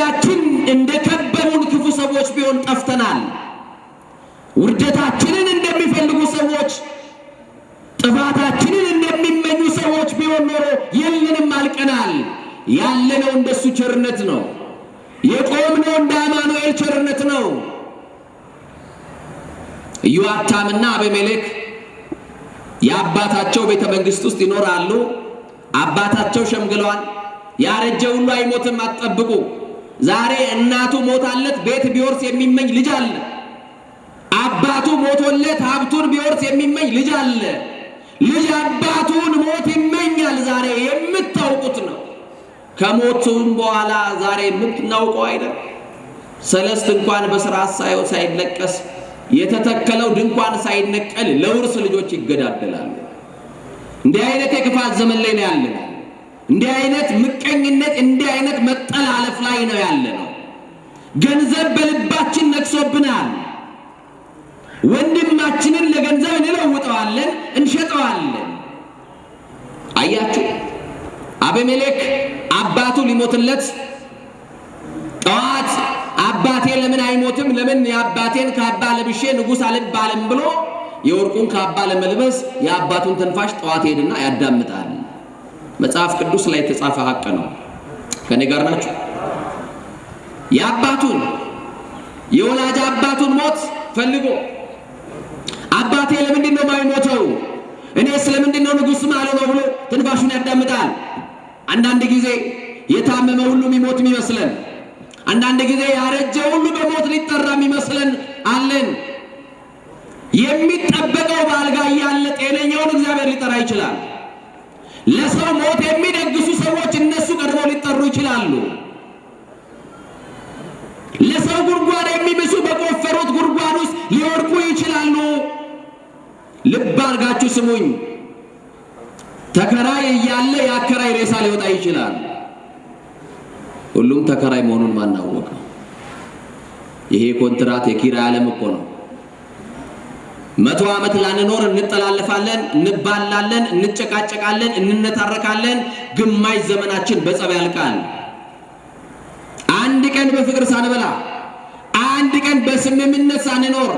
በዙሪያችን እንደ ከበቡን ክፉ ሰዎች ቢሆን ጠፍተናል። ውርደታችንን እንደሚፈልጉ ሰዎች፣ ጥፋታችንን እንደሚመኙ ሰዎች ቢሆን ኖሮ የለንም፣ አልቀናል። ያለነው እንደሱ ቸርነት ነው። የቆምነው እንደ አማኑኤል ቸርነት ነው። ኢዮአታምና አቤሜሌክ የአባታቸው ቤተ መንግስት ውስጥ ይኖራሉ። አባታቸው ሸምግለዋል። ያረጀ ሁሉ አይሞትም፣ አትጠብቁ። ዛሬ እናቱ ሞታለት ቤት ቢወርስ የሚመኝ ልጅ አለ። አባቱ ሞቶለት ሀብቱን ቢወርስ የሚመኝ ልጅ አለ። ልጅ አባቱን ሞት ይመኛል። ዛሬ የምታውቁት ነው። ከሞቱም በኋላ ዛሬ የምናውቀው አይደል? ሰለስት እንኳን በስርዓት ሳይለቀስ የተተከለው ድንኳን ሳይነቀል ለውርስ ልጆች ይገዳደላሉ። እንዲህ አይነት የክፋት ዘመን ላይ ነው ያለነው። እንዲህ አይነት ምቀኝነት፣ እንዲህ አይነት መጠላለፍ ላይ ነው ያለነው። ገንዘብ በልባችን ነግሶብናል። ወንድማችንን ለገንዘብ እንለውጠዋለን፣ እንሸጠዋለን። አያችሁ፣ አቤሜሌክ አባቱ ሊሞትለት ጠዋት አባቴ ለምን አይሞትም? ለምን የአባቴን ካባ ለብሼ ንጉሥ አልባልም ብሎ የወርቁን ካባ ለመልበስ የአባቱን ትንፋሽ ጠዋት ሄድና ያዳምጣል። መጽሐፍ ቅዱስ ላይ የተጻፈ ሀቅ ነው። ከኔ ጋር ናችሁ? የአባቱን የወላጅ አባቱን ሞት ፈልጎ አባቴ ለምንድን ነው የማይሞተው? እኔስ ለምንድን ነው ንጉሥ ማልሆነው ብሎ ትንፋሹን ያዳምጣል። አንዳንድ ጊዜ የታመመ ሁሉ የሚሞት የሚመስለን፣ አንዳንድ ጊዜ ያረጀ ሁሉ በሞት ሊጠራ የሚመስለን አለን። የሚጠበቀው በአልጋ እያለ ጤነኛውን እግዚአብሔር ሊጠራ ይችላል። ለሰው ሞት የሚደግሱ ሰዎች እነሱ ቀድመው ሊጠሩ ይችላሉ። ለሰው ጉድጓድ የሚምሱ በቆፈሩት ጉድጓድ ውስጥ ሊወድቁ ይችላሉ። ልብ አድርጋችሁ ስሙኝ። ተከራይ እያለ የአከራይ ሬሳ ሊወጣ ይችላል። ሁሉም ተከራይ መሆኑን ማን አወቀ? ይሄ ኮንትራት የኪራይ ዓለም እኮ ነው። 100 ዓመት ላንኖር እንጠላለፋለን፣ እንባላለን፣ እንጨቃጨቃለን፣ እንነታረካለን። ግማሽ ዘመናችን በጸብ ያልቃል። አንድ ቀን በፍቅር ሳንበላ፣ አንድ ቀን በስምምነት ሳንኖር፣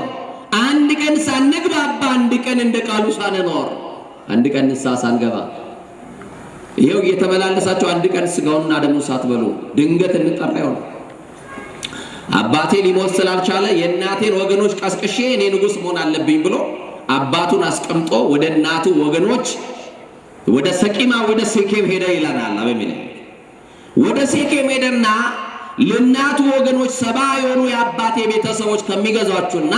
አንድ ቀን ሳንግባባ፣ አንድ ቀን እንደ ቃሉ ሳንኖር፣ አንድ ቀን ንስሐ ሳንገባ፣ ይኸው እየተመላለሳችሁ አንድ ቀን ስጋውንና ደሙን ሳትበሉ ድንገት እንጠራ ይሆናል። አባቴ ሊሞት ስላልቻለ የእናቴን ወገኖች ቀስቅሼ እኔ ንጉሥ መሆን አለብኝ ብሎ አባቱን አስቀምጦ ወደ እናቱ ወገኖች ወደ ሰቂማ ወደ ሴኬም ሄደ ይለናል አቤሜሌክ። ወደ ሴኬም ሄደና ለእናቱ ወገኖች 70 የሆኑ የአባቴ ቤተሰቦች ከሚገዟችሁና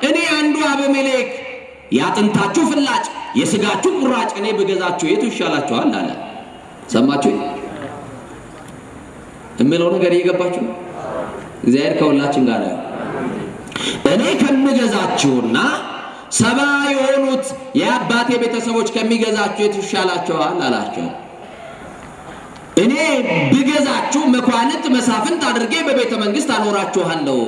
እኔ አንዱ አቤሜሌክ የአጥንታችሁ ፍላጭ የስጋችሁ ቁራጭ እኔ ብገዛችሁ የቱ ይሻላችኋል አለ። ሰማችሁ? እምለው ነገር እየገባችሁ ነው? እግዚአብሔር ከሁላችን ጋር ነው። እኔ ከምገዛችሁና 70 የሆኑት የአባቴ ቤተሰቦች ከሚገዛችሁ የቱ ይሻላችኋል አላቸው። እኔ ብገዛችሁ መኳንንት መሳፍንት አድርጌ በቤተ መንግስት አኖራችኋለሁ።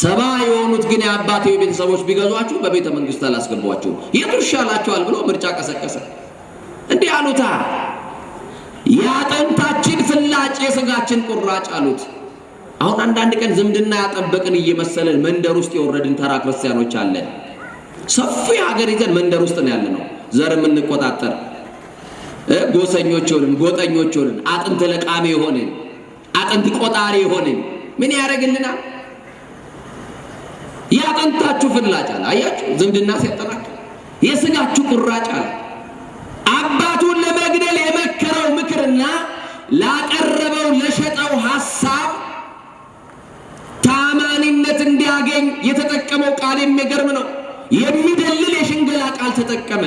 70 የሆኑት ግን የአባቴ ቤተሰቦች ቢገዟችሁ በቤተ መንግስት አላስገቧችሁም፣ የቱ ይሻላችኋል ብሎ ምርጫ ቀሰቀሰ። እንዲህ አሉታ፣ የአጥንታችን ፍላጭ የስጋችን ቁራጭ አሉት። አሁን አንዳንድ ቀን ዝምድና ያጠበቅን እየመሰለን መንደር ውስጥ የወረድን ተራ ክርስቲያኖች አለን። ሰፊ ሀገር ይዘን መንደር ውስጥ ነው ያለነው። ዘር የምንቆጣጠር ጎሰኞች ሆንን፣ ጎጠኞች ሆንን፣ አጥንት ለቃሚ ሆንን፣ አጥንት ቆጣሪ ሆንን። ምን ያደርግልናል? የአጥንታችሁ ፍላጭ አለ። አያችሁ፣ ዝምድና ሲያጠናክር የስጋችሁ ቁራጭ አለ። አባቱን ለመግደል የመከረው ምክርና ላቀረበው ለሸጠው ሐሳብ ታማኒነት እንዲያገኝ የተጠቀመው ቃል የሚገርም ነው። የሚደልል የሽንገላ ቃል ተጠቀመ።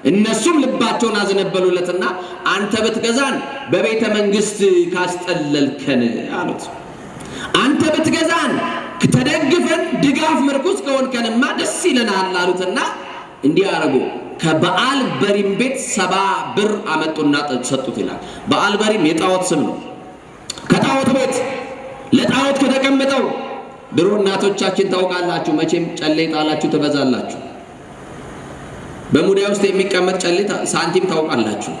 እነሱም ልባቸውን አዘነበሉለትና አንተ ብትገዛን በቤተ መንግስት ካስጠለልከን አሉት። አንተ ብትገዛን ተደግፈን ድጋፍ ምርኩዝ ከሆንከንማ ደስ ይለናል አሉትና እንዲህ አረጉ። ከበዓል በሪም ቤት 70 ብር አመጡና ሰጡት ይላል። በዓል በሪም የጣዖት ስም ነው። ከጣዖት ቤት ለጣዖት ከተቀመጠው ድሮ እናቶቻችን ታውቃላችሁ፣ መቼም ጨሌ ጣላችሁ ትበዛላችሁ። በሙዳይ ውስጥ የሚቀመጥ ጨሌ ሳንቲም ታውቃላችሁ።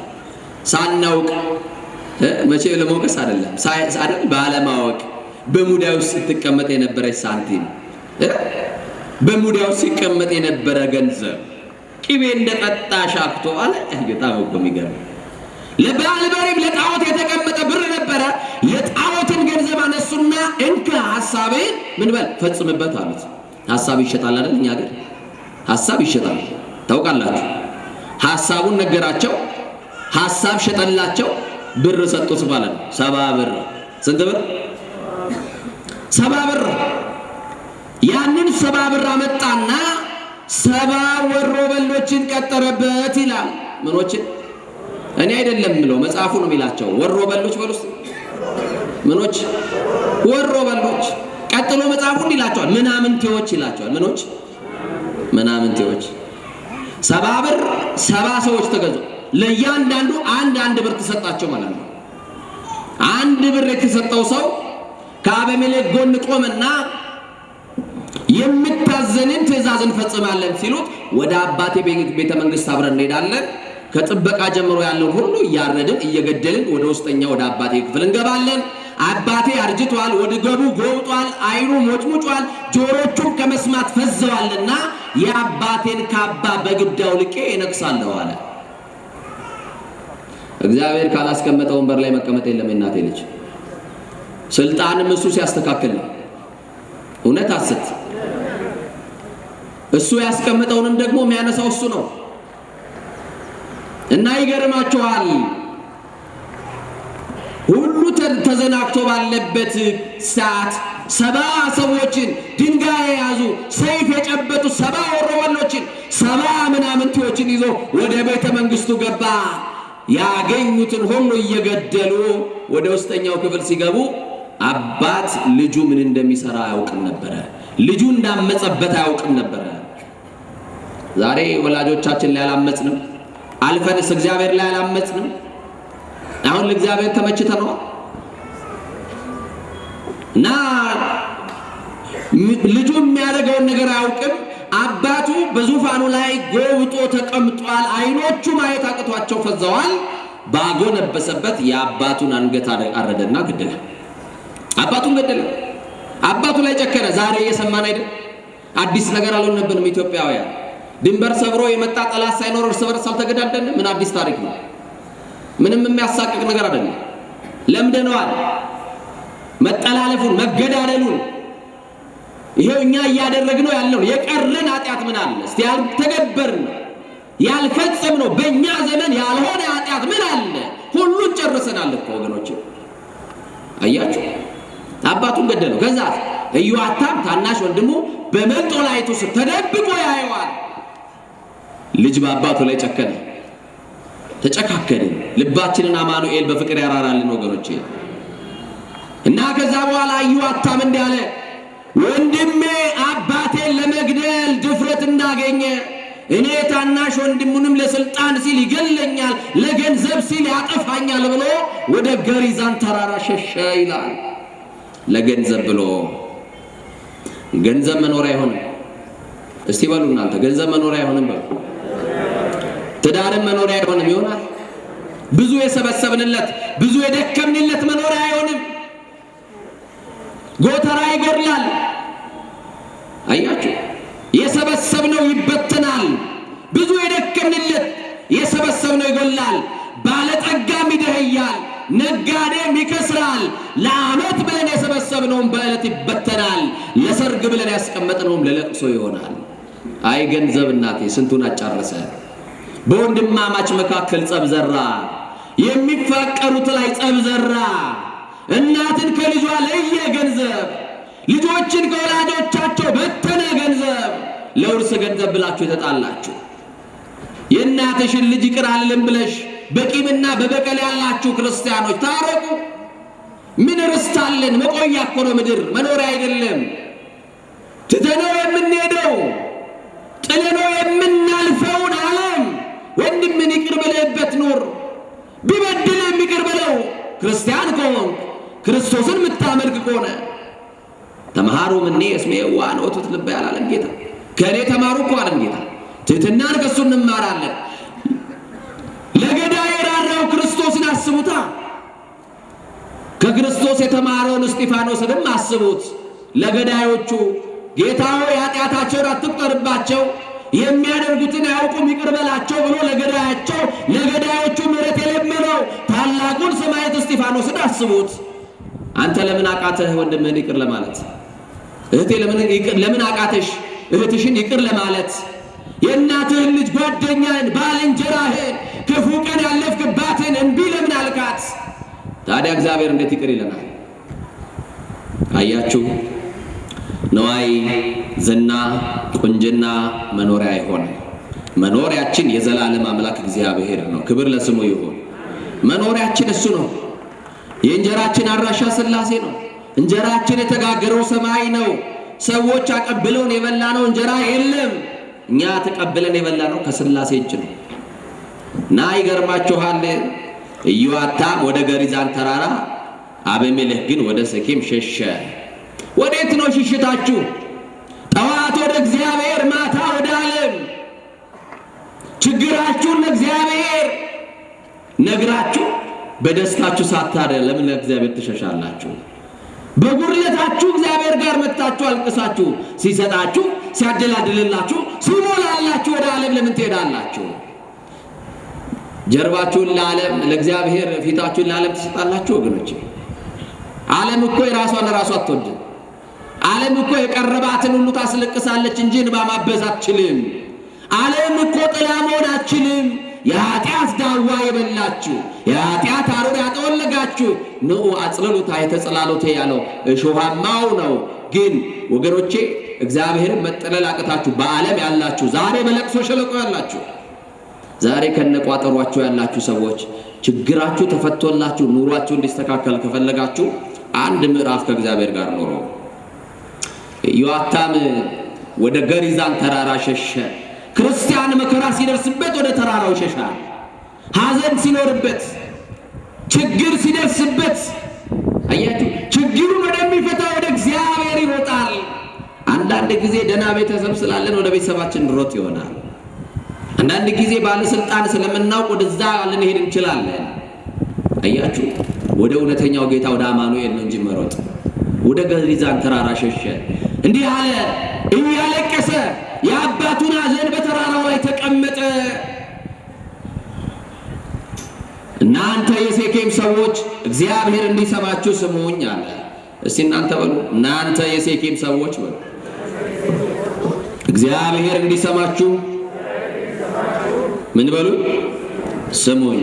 ሳናውቅ መቼ ለመውቀስ አይደለም አይደል፣ ባለማወቅ በሙዳይ ውስጥ ስትቀመጥ የነበረች ሳንቲም፣ በሙዳይ ውስጥ ሲቀመጥ የነበረ ገንዘብ ቅቤ እንደጠጣ ሻክቶ አለ። በጣም እኮ የሚገርም ለበኣልበሪት ለጣዖት የተቀመጠ ብር ነበረ። የጣዖትን ገንዘብ አነሱና እንካ ሐሳብህን ምን በል ፈጽምበት አሉት። ሐሳብ ይሸጣል አይደል? እኛ ሀገር ሐሳብ ይሸጣል ታውቃላችሁ። ሐሳቡን ነገራቸው፣ ሐሳብ ሸጠላቸው፣ ብር ሰጡት ማለት ነው። 70 ብር። ስንት ብር? 70 ብር። ያንን 70 ብር አመጣና 70 ወሮ በሎችን ቀጠረበት ይላል። ምኖችን? እኔ አይደለም ምለው መጽሐፉ ነው የሚላቸው። ወሮ በሎች በሉስ ምኖች? ወሮ በሎች። ቀጥሎ መጽሐፉ ይላቸዋል ምናምንቴዎች ይላቸዋል። ምኖች? ምናምንቴዎች። 70 ብር 70 ሰዎች ተገዙ። ለእያንዳንዱ አንድ አንድ ብር ተሰጣቸው ማለት ነው። አንድ ብር የተሰጠው ሰው ከአቤሜሌክ ጎን ቆመና የምታዘንን ትእዛዝ እንፈጽማለን ሲሉት ወደ አባቴ ቤተ መንግስት አብረን እንሄዳለን፣ ከጥበቃ ጀምሮ ያለውን ሁሉ እያረድን እየገደልን ወደ ውስጠኛ ወደ አባቴ ክፍል እንገባለን። አባቴ አርጅቷል፣ ወገቡ ጎብጧል፣ አይኑ ሞጭሙጯል፣ ጆሮቹም ከመስማት ፈዘዋልና የአባቴን ካባ በግድ አውልቄ እነግሳለሁ አለ። እግዚአብሔር ካላስቀመጠው ወንበር ላይ መቀመጥ የለም። የእናቴ ልጅ ስልጣንም እሱ ሲያስተካክል ነው። እውነት አስት እሱ ያስቀመጠውንም ደግሞ የሚያነሳው እሱ ነው። እና ይገርማችኋል፣ ሁሉ ተዘናግቶ ባለበት ሰዓት 70 ሰዎችን ድንጋይ የያዙ ሰይፍ የጨበጡ 70 ወሮበሎችን 70 ምናምንቴዎችን ይዞ ወደ ቤተ መንግስቱ ገባ። ያገኙትን ሁሉ እየገደሉ ወደ ውስጠኛው ክፍል ሲገቡ አባት ልጁ ምን እንደሚሰራ አያውቅም ነበረ። ልጁ እንዳመጸበት አያውቅም ነበረ። ዛሬ ወላጆቻችን ላይ አላመጽንም? አልፈንስ እግዚአብሔር ላይ አላመጽንም? አሁን ለእግዚአብሔር ተመችተነዋል። እና ልጁ የሚያደርገውን ነገር አያውቅም። አባቱ በዙፋኑ ላይ ጎብጦ ተቀምጧል። አይኖቹ ማየት አቅቷቸው ፈዘዋል። ባጎነበሰበት የአባቱን አንገት አረደና ገደለ። አባቱን ገደለ። አባቱ ላይ ጨከነ። ዛሬ እየሰማን አይደል? አዲስ ነገር አልሆነብንም። ኢትዮጵያውያን ድንበር ሰብሮ የመጣ ጠላት ሳይኖር እርስ በርስ አልተገዳደልንም። ምን አዲስ ታሪክ ነው? ምንም የሚያሳቅቅ ነገር አይደለም። ለምደነዋል። መጠላለፉን፣ መገዳደሉን ይሄው እኛ እያደረግነው ያለው የቀረን ኃጢአት ምን አለ? እስቲ ያልተገበርነው ያልፈጸምነው በእኛ ዘመን ያልሆነ ኃጢአት ምን አለ? ሁሉን ጨርሰናል እኮ ወገኖች። አያችሁ፣ አባቱን ገደለው። ከዛ ኢዮአታም ታናሽ ወንድሙ በመንጦላይቱ ስር ተደብቆ ያየዋል። ልጅ በአባቱ ላይ ጨከነ። ተጨካከልን። ልባችንን አማኑኤል በፍቅር ያራራልን ወገኖቼ። እና ከዛ በኋላ ኢዮአታም እንዲህ አለ፣ ወንድሜ አባቴን ለመግደል ድፍረት እንዳገኘ እኔ ታናሽ ወንድሙንም ለስልጣን ሲል ይገለኛል፣ ለገንዘብ ሲል ያጠፋኛል ብሎ ወደ ገሪዛን ተራራ ሸሸ ይላል። ለገንዘብ ብሎ። ገንዘብ መኖሪያ አይሆንም። እስቲ በሉ እናንተ ገንዘብ መኖሪያ አይሆንም በሉ። ትዳርም መኖሪያ አይሆንም። ይሆናል? ብዙ የሰበሰብንለት ብዙ የደከምንለት መኖሪያ አይሆንም። ጎተራ ይጎድላል። አያችሁ፣ የሰበሰብነው ይበተናል። ብዙ የደከምንለት የሰበሰብነው ይጎላል። ባለጠጋም ይደህያል፣ ነጋዴም ይከስራል። ለዓመት ብለን የሰበሰብነውም በዕለት ይበተናል። ለሰርግ ብለን ያስቀመጥነውም ለለቅሶ ይሆናል። አይ ገንዘብ እናቴ ስንቱን አጫረሰ። በወንድማማች መካከል ጸብ ዘራ። የሚፋቀሩት ላይ ጸብ ዘራ። እናትን ከልጇ ለየ ገንዘብ። ልጆችን ከወላጆቻቸው በተነ ገንዘብ። ለውርስ ገንዘብ ብላችሁ የተጣላችሁ፣ የእናትሽን ልጅ ይቅር አልልም ብለሽ በቂምና በበቀል ያላችሁ ክርስቲያኖች ታረቁ። ምን ርስት አለን? መቆያ እኮ ነው ምድር፣ መኖሪያ አይደለም። ትተነው የምንሄደው ጥለነው የምናልፈውን ዓለም ወንድምን ይቅር ብለህበት ኑር። ቢበድልህም ይቅር በለው። ክርስቲያን ከሆንክ፣ ክርስቶስን የምታመልክ ከሆነ ተመሃሩ እምኔ እስመ የዋህ ወትሑት ልበ ያላለም ጌታ። ከእኔ ተማሩ እኮ አለን ጌታ። ትሕትናን ከእሱ እንማራለን። ለገዳይ የራራው ክርስቶስን አስቡታ። ከክርስቶስ የተማረውን እስጢፋኖስንም አስቡት። ለገዳዮቹ ጌታ ሆይ ኃጢአታቸውን አትቁጠርባቸው፣ የሚያደርጉትን አያውቁም ይቅር በላቸው ብሎ ለገዳዮቹ ምሕረት የለመነው ታላቁን ሰማዕት እስጢፋኖስን አስቡት። አንተ ለምን አቃተህ ወንድምህን ይቅር ለማለት? እህቴ ለምን አቃተሽ እህትሽን ይቅር ለማለት? የእናትህን ልጅ፣ ጓደኛህን፣ ባልንጀራህን፣ ክፉ ቀን ያለፍክባትን እምቢ ለምን አልካት? ታዲያ እግዚአብሔር እንዴት ይቅር ይለናል? አያችሁ፣ ነዋይ፣ ዝና፣ ቁንጅና መኖሪያ አይሆንም። መኖሪያችን የዘላለም አምላክ እግዚአብሔር ነው። ክብር ለስሙ ይሁን። መኖሪያችን እሱ ነው። የእንጀራችን አድራሻ ሥላሴ ነው። እንጀራችን የተጋገረው ሰማይ ነው። ሰዎች አቀብለውን የበላነው እንጀራ የለም። እኛ ተቀብለን የበላነው ከሥላሴ እጅ ነው። እና ይገርማችኋል፣ ኢዮአታም ወደ ገሪዛን ተራራ፣ አቤሜሌክ ግን ወደ ሴኬም ሸሸ። ወዴት ነው ሽሽታችሁ? ጠዋት ወደ እግዚአብሔር፣ ማታ ወደ ዓለም። ችግራችሁን ለእግዚአብሔር ነግራችሁ በደስታችሁ ሳታደ ለምን ለእግዚአብሔር ትሸሻላችሁ? በጉድለታችሁ እግዚአብሔር ጋር መጥታችሁ አልቅሳችሁ ሲሰጣችሁ፣ ሲያደላድልላችሁ፣ ሲሞላላችሁ ወደ ዓለም ለምን ትሄዳላችሁ? ጀርባችሁን ለዓለም ለእግዚአብሔር፣ ፊታችሁን ለዓለም ትሰጣላችሁ? ወገኖቼ፣ ዓለም እኮ የራሷን ለራሷ አትወድም። ዓለም እኮ የቀረባትን ሁሉ ታስለቅሳለች እንጂ እንባ ማበዝ አትችልም። ዓለም እኮ ጥላ መሆን አትችልም። የኃጢአት ዳዋ የበላችሁ፣ የኃጢአት አሩር ያጠወለጋችሁ፣ ንዑ አጽልሉ ታሕተ ጽላሎቴ ያለው እሾሃማው ነው። ግን ወገኖቼ፣ እግዚአብሔርን መጠለል አቅታችሁ በዓለም ያላችሁ፣ ዛሬ በለቅሶ ሸለቆ ያላችሁ፣ ዛሬ ከነቋጠሯችሁ ያላችሁ ሰዎች፣ ችግራችሁ ተፈቶላችሁ ኑሯችሁ እንዲስተካከል ከፈለጋችሁ አንድ ምዕራፍ ከእግዚአብሔር ጋር ኖሮ። ኢዮአታም ወደ ገሪዛን ተራራ ሸሸ። ክርስቲያን መከራ ሲደርስበት ወደ ተራራው ይሸሻል። ሐዘን ሲኖርበት፣ ችግር ሲደርስበት፣ አያችሁ፣ ችግሩን ወደሚፈታ ወደ እግዚአብሔር ይሮጣል። አንዳንድ ጊዜ ደህና ቤተሰብ ስላለን ወደ ቤተሰባችን ሮጥ ይሆናል። አንዳንድ ጊዜ ባለስልጣን ስለምናውቅ ወደዛ ልንሄድ እንችላለን። አያችሁ፣ ወደ እውነተኛው ጌታ ወደ አማኑኤል ነው እንጂ መሮጥ። ወደ ገሪዛን ተራራ ሸሸ። እንዲህ አለ እያለቀሰ፣ የአባቱን ሐዘን በተራራው ላይ ተቀመጠ። እናንተ የሴኬም ሰዎች እግዚአብሔር እንዲሰማችሁ ስሙኝ አለ። እስቲ እናንተ በሉ፣ እናንተ የሴኬም ሰዎች በሉ፣ እግዚአብሔር እንዲሰማችሁ ምን በሉ? ስሙኝ።